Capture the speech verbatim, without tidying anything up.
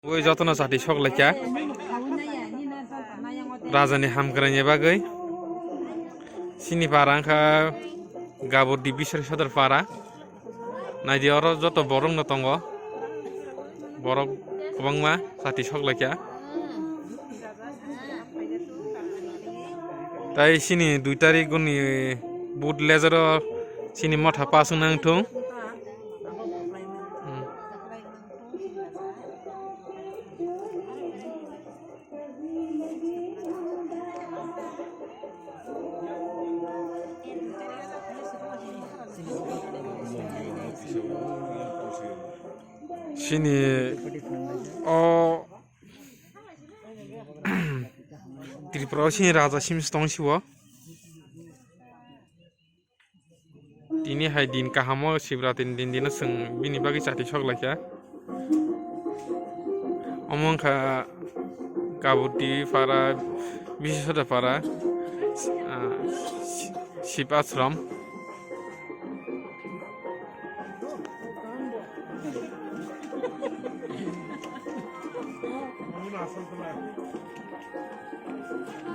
Ui jotono chati sok laikha. Raja ni hamkrai ni bagwi. Chini para wngkha Gabur di Biswar Sodor para. Naidi oro joto borok no tongo. Borok kwbangma chati sok laikha. Tai chini dui tarik ni boot lejaro chini motha pass wngna wngthung. Hmm. Chini o Tripura o chini raja sim stong siwo. Tini hai din kahamo Shivratri ni din dino chwng bini bagwi chati sok laikha. Omo wngkha Kabuti para, Bisiswada para, ah, Shiv Ashram.